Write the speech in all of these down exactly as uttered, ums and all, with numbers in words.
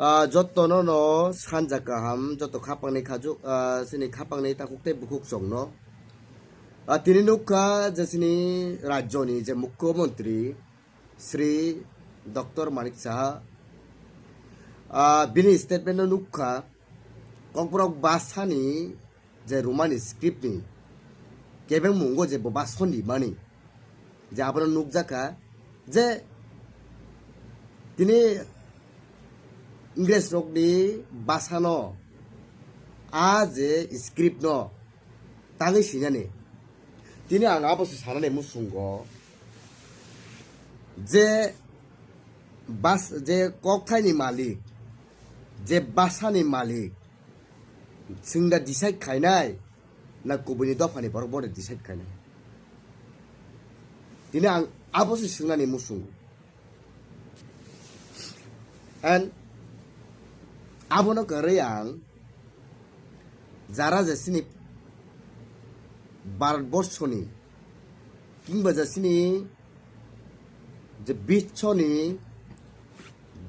Ah, jottono no sanja kaham, jotto khapangni khajuk, ah, chini khapangni takhuk tei bukhuk chwngno. Ah, tini nukha je chini rajyoni je Mukhyamantri Shri Doctor Manik Saha, ah, bini statement no nukha, Kokborok bhasani je Romani script ni kebeng mungo je bo bhasoni mani, je abono nukjakha je tini Ingres rokni bhasano a je script no tangwi sinani. Tini ang abo se sanani muchungo je bas-, je kokthaini malik, je bhasani malik, chwng da decide khainai na kubuini dophani borok bo decide khainai? Tini ang abo se swngnani muchungo. And abono kwrwi ang jara je chini Bharatborshoni kingba je chini je biswoni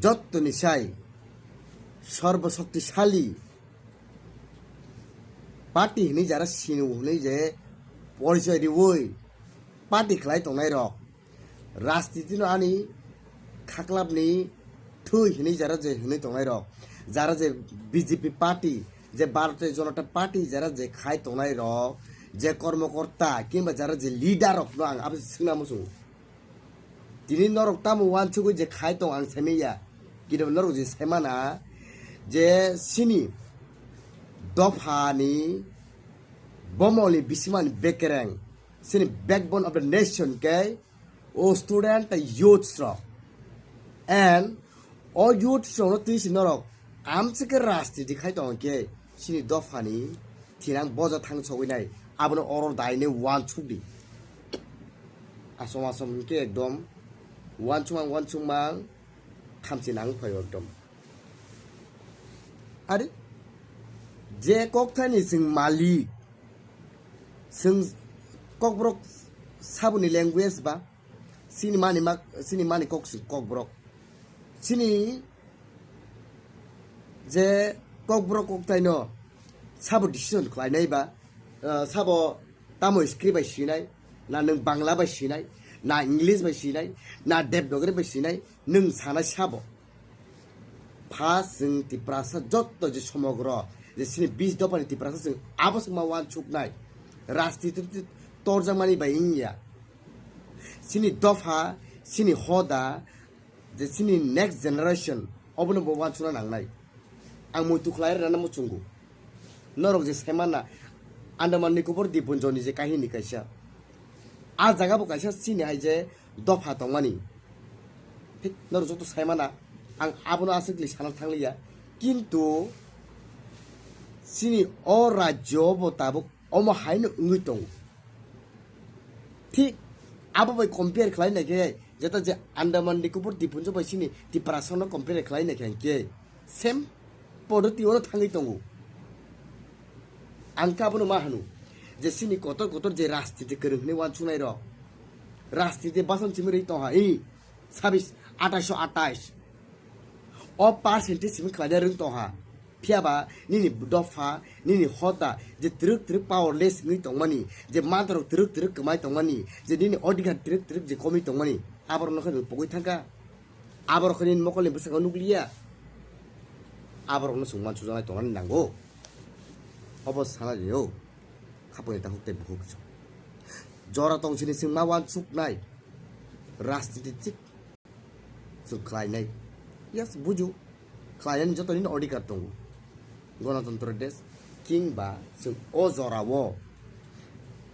jottoni sai sarbo shoktisali party hinwi jara sinu hinwi je porichoi riwi party khlai tongnai rok, rajniti no ani khaklapni thwi hinwi jara je hinwi tongnai rok, jara je B J P party, je Bharatiya Janata Party jara je khai tongnai rok, je kormokorta kimba jara je leader rok no ang abo swngna muchungo. Tini norok tamo uansugwi je khai tong ang saimanya, kintu norok je saimana je chini dophani bomoni bisimani bekereng, chini backbone of the nation khe o student tei youths rok. And o youths rokno twi se norok amchike rajniti khai tong khe chini dophani thinang boja thang sogwi nai, abono oro daine uansuk di. Asom asom hinkhe ekdom uansukmang uansukmang khamchi nang phaio ekdom. Are je kokthani chwng malik, chwng kokborok saboni language ba chini mani mak, chini mani kok chwng kokborok. Chini je kokborok koktaino sabo decision khlainai ba, ah, sabo tamo script bai sinai, na nwng Bangla bai sinai, na English bai sinai, na Devanagari bai sinai, nwng sanai sabo. Pha chwng Tiprasa jotto je somogro, je chini bis dophani Tiprasa chwng abo chwngma uansuknai. Rajniti torjakmani bai wngya. Chini dopha, chini hoda, je chini next generation, obono bo uansukna nangnai. Ang muitu khlai rwna muchungo. Norok je saimana Andaman Nicobar Dippunjoni je kahini kaisa. A jaga bo kaisa chini hai je dopha tongmani. Thik norok joto saimana, ang abono aswkli sana thangliya. Kintu chini o rajyo bo tabuk omo haino wngwi tongo. Thik abo bai compare khlai naikhe, jeta je Andaman Nicobar Dippunjo bai chini Tiprasano compare khlai naikhe hinkhe same podoti ono thangwi tongo. Ang khe abono ma hano je chini kotor kotor je rajniti kwrwng hwnwi uansuknai rok, rajniti basan simi rwi tongha, i sabis, atais atais. O percentage simi khlaina rwng tongha. Phiya ba nini dopha, nini hoda je twrwk twrwk powerless wngwi tongmani, je mantrok twrwk twrwk kwmai tongmani, je nini odhikar twrwk twrwk je komwi tongmani, aborokno khe nwng pogwi thangkha. Aborok khe nini mokolni bwskango nukliya. Aborokno chwng uansujaknai tongnani nango. Obo sana rio. Khapangni takhuk tei bukhuk. Jora tong sini chwng ma uansuknai. Rajniti thik chwng khlainai. Yes, buju. Khlainani joto nini odhikar tongo. Ganatantro desh kingba chwng o jorao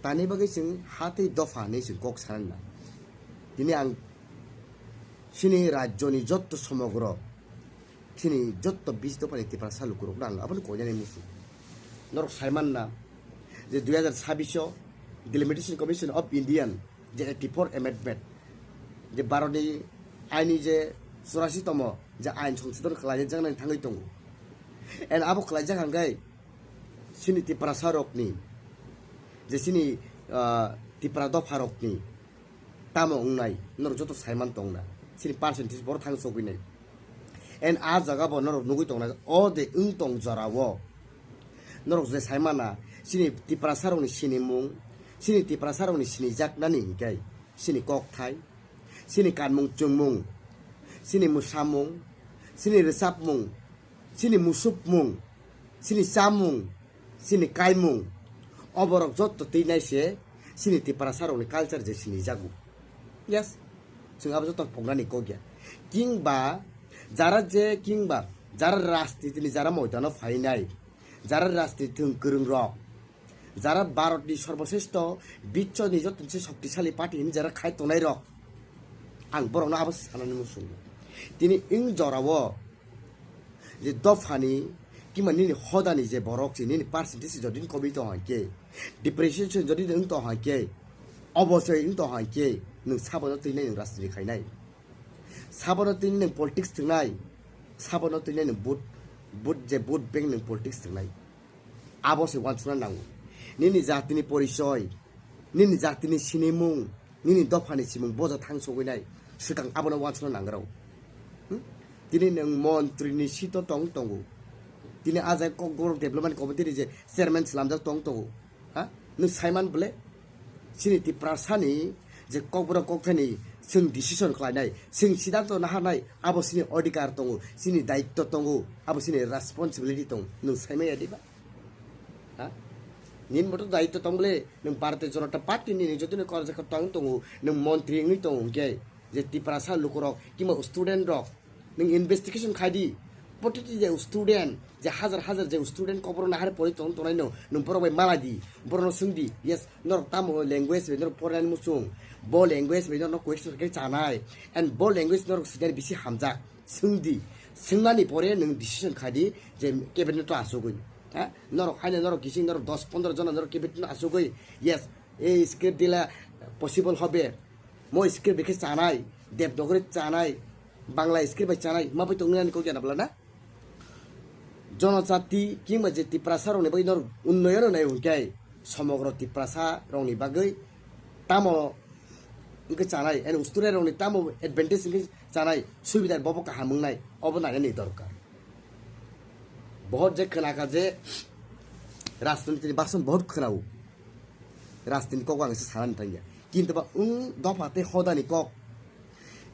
tani bagwi chwng ha tei dopha hinwi chwng kok sanani na. Tini ang chini rajyoni jotto somogro, chini jotto bis dophani Tiprasa lukurokno ang abono koinani muchung. Norok saimanna je dui hazar sabbish o Delimitation Commission of Indian je eighty four amendment, je Bharatni aini je churasi tomo je ain songsodon khlaijaknani thangwi tongo. And abo khlaijak hangkhe chini Tiprasa rokni, je chini, ah, Tipra dopha rokni tamo wngnai, norok joto saiman tongna. Chini percentage borok thang sogwinai. And a jaga bo norok nugwi tongnai, o de wng tong jora o. Norok je sai mana, chini Tiprasa rokni sinimung, chini Tiprasa rokni sinijaknani hinkhe, chini kokthai, chini kanmung chwngmung, chini mwsamung, chini rwchapmung, chini musukmung, chini chamung, chini kaimung, oborok jotto twi nai se chini Tiprasa rokni culture je sinijago. Yes, chwng abo jotto poknani kok ya. Kingba jara je, kingba jara rajnitini jara moidano phainai, jara rajniti thwng kwrwng rok, jara Bharatni sorbosresto, bichoni jottoni se shoktisali party hinwi jara khai tongnai rok, ang borokno abo sanani muchungo. Tini wng jorao je dophani kima nini hodani je borok se nini percentage jodi komi tong hai khe, depreciation jodi wng tong hai khe, obosoi wng tong hai khe, nwng sabono twi nai nwng rajniti khainai, sabono twi nwng politics thwngnai, sabono twi nai nwng vote, vote je vote bank nwng politics thwngnai. Abo se wansukna nango. Nini jatini porichoi, nini jatini sinimung, nini dophani simung boja thang sogwi nai, swkang abono wansukna nangrao. Hmm? Tini nwng montri ni seat o tong tongo. Tini a jaga Kokborok Development Committee ni je chairman slamjak tong tongo. Ha? Nwng saiman bole? Chini Tiprasani je Kokborok kokthani chwng decision khlainai, chwng siddhanto naharnai, abo chini odhikar tongo, chini daitto tongo, abo chini responsibility tongo. Nwng saimaya diba? Ha? Nini moto daitto tong bole, nwng Bharatiya Janata Party ni nwng jotoni korjak tong tongo, nwng montri wngwi tongo hwnkhe, je Tiprasa lukurok, kima student rok, nwng investigation khai di. Protiti je student, je hajar hajar je student Kokborok nahar pori tong tongnai no, nwng borok bai mala di, borokno swng di, yes, norok tamo language bai norok porinani muchung, bo language bai norok question khe chanai, and bo language norok swinani bisi hamjak, swng di, swngnani pore nwng decision khai di, je cabinet o asugwi. Ha? Norok haino norok kising norok dos pondro jona norok cabinet no asugwi, yes, ei script dila possible hobe, mo script bai khe chanai, Devanagari chanai, Bangla script bai chanai, ma bai tong nani kok jana bla na? Jonojati kingba je Tiprasa rokni bagwi norok unnoyon nai hwnkhe, somogro Tiprasa rokni bagwi tamo wngkhe chanai, and student rokni tamo advantage wngkhe chanai, subida bobo kaham wngnai, obo nainani dorkar. Bohot je khwnakha je rajniti ni bason bohot khwnao. Rajniti kok ang se sanani thangya. Kintu ba wng dopha tei hodani kok.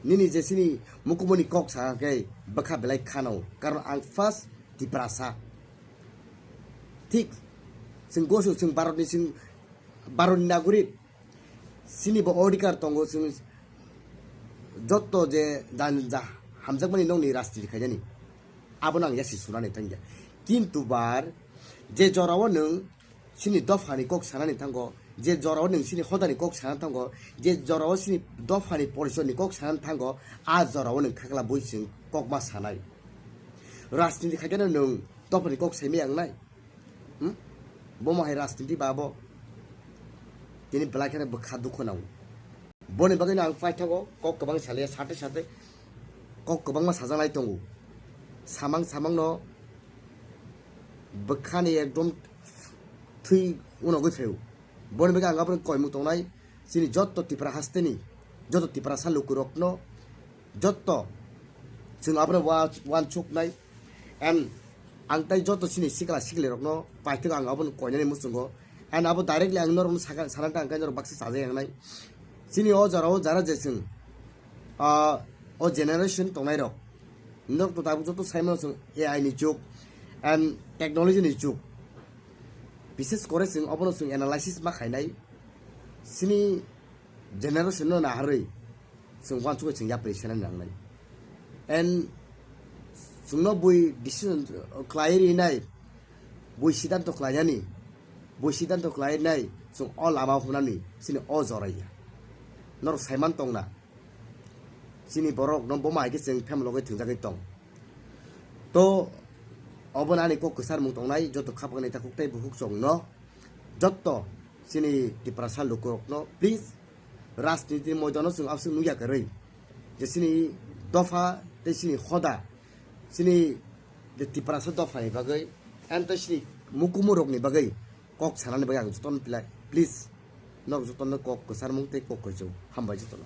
Nini je chini mukumuni kok saka khe bwkha belai khano. Karon ang first Tiprasa. Thik chwng gosu chwng Bharatni chwng Bharatni nagorik. Chini bo odhikar tongo chwng jotto je dan ja hamjakmani nokni rajniti khainani. Abono ang yasi sunani thangya. Kintu bar je jorao nwng chini dophani kok sanani thango, je jorao nwng chini hodani kok sana thango, je jorao chini dophani porichorni kok sanani thango, a jorao nwng khakla bui chwng kokma sanai. Rajniti khaikhe nwng dophani kok saimaya wngnai? Hmm? Bomo hai rajniti ba bo? Tini belai kheno bwkha dukhu nango. Boni bagwino ang paithago kok kwbang salia, sate sate kok kwbangma sajaknai tongo. Samang samangno bwkhani ekdom thwi unogwi phaio. Boni bagwi ang abono koimung tongnai, chini jotto Tipra hasteni, jotto Tiprasa lukurokno, jotto chwng abono wa-, wansuknai. And ang tai jotto chini sikla siklirokno paithago ang abono koinani muchungo. And abo directly ang norokno saka, sana ta ang khe norok baksa chajak yangnai. Chini o jorao jara je chwng, ah, o generation tongnairok, norok to tabuk joto saimano chwng A I ni jug and technology ni jug. Bishes kore chwng obono chwng analysis ma khainai. Chini generation no naharwi chwng wansukwi chwng yapri sena nangnai. And chwngno bui decision khlai rinai, bui siddhanto khlainani, bui siddhanto khlainai chwng o lama hwnani chini o joraya. Norok saiman tongna, chini borokno boma hai khe chwng family logwi thwngjagwi tong. To obono ani kok kwcharmung tongnai joto khapang neta kok tei bukhuk chongno. Jotto chini Tiprasa lukurokno, please, rajniti moidano chwng abswk nukya kwrwi. Je chini dopha tei chini hoda, chini je Tiprasa dophani bagwi, and tei chini mukumurokni bagwi kok sanani bagwi ang jotono pila-, please, norok jotono kok kwcharmung tei kok kaichao. Hambai jotono.